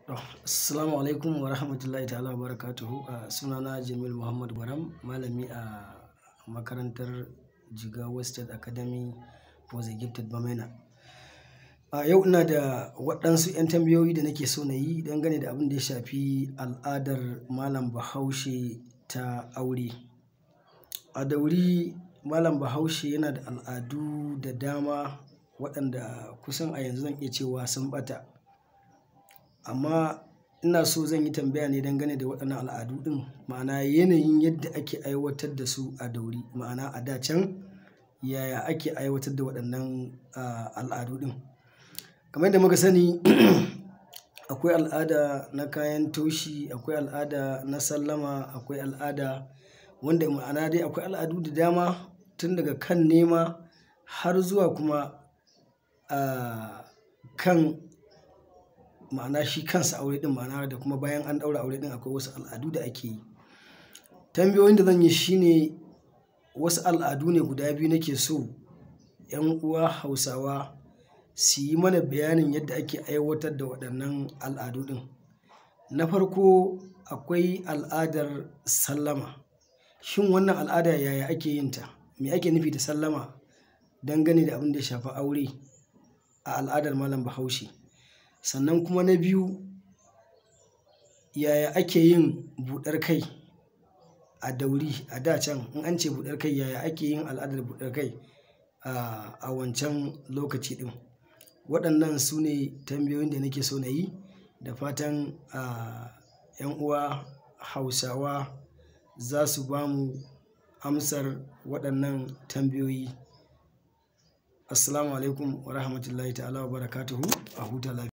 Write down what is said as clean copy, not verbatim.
Assalamu alaikum wa rahmatullahi ta'ala wa barakatuhu. Sunana Jamil Muhammad Gwaram, malami a makarantar Jigawa State Academy for the Gifted Bamena. A yau ina da waɗansu 'yan tambayoyi da nake so na yi dangane da abin da ya shafi al'adar Malam Bahaushe ta aure. A Dauri, Malam Bahaushe yana da al'adu da dama waɗanda kusan a yanzu zan iya cewa sun ɓata. Amma ina so zan yi tambaya ne dangane da waɗannan al'adu ɗin, ma'ana yanayin yadda ake aiwatar da su a Dauri, ma'ana a da can yaya ake aiwatar da waɗannan al'adu ɗin. Kamar yadda muka sani, akwai al'ada na kayan taushi, akwai al'ada na sallama, akwai al'ada wanda ma'ana dai akwai al'adu da dama tun daga kan nema har zuwa kuma kan ma'ana shi kansa aure ɗin, ma'ana da kuma bayan an ɗaura aure ɗin akwai wasu al'adu da ake yi. Tambayoyin da zan yi shine wasu al'adu ne guda biyu nake so 'yan uwa Hausawa su yi mana bayanin yadda ake aiwatar da waɗannan al'adu ɗin. Na farko, akwai al'adar sallama. Shin wannan al'ada yaya ake yin ta? Me ake nufi da sallama dangane da abin da ya shafi aure a al'adar Malam Bahaushe? Sannan kuma na biyu, yaya ake yin buɗar kai a Dauri a da can? In an ce buɗar kai, yaya ake yin al'adar buɗar kai a wancan lokaci ɗin? Waɗannan su ne tambayoyin da nake so na yi da fatan 'yan uwa Hausawa za su ba mu amsar waɗannan tambayoyi. Assalamu alaikum wa rahmatullahi ta'ala wa barakatuhu. A huta lafiya.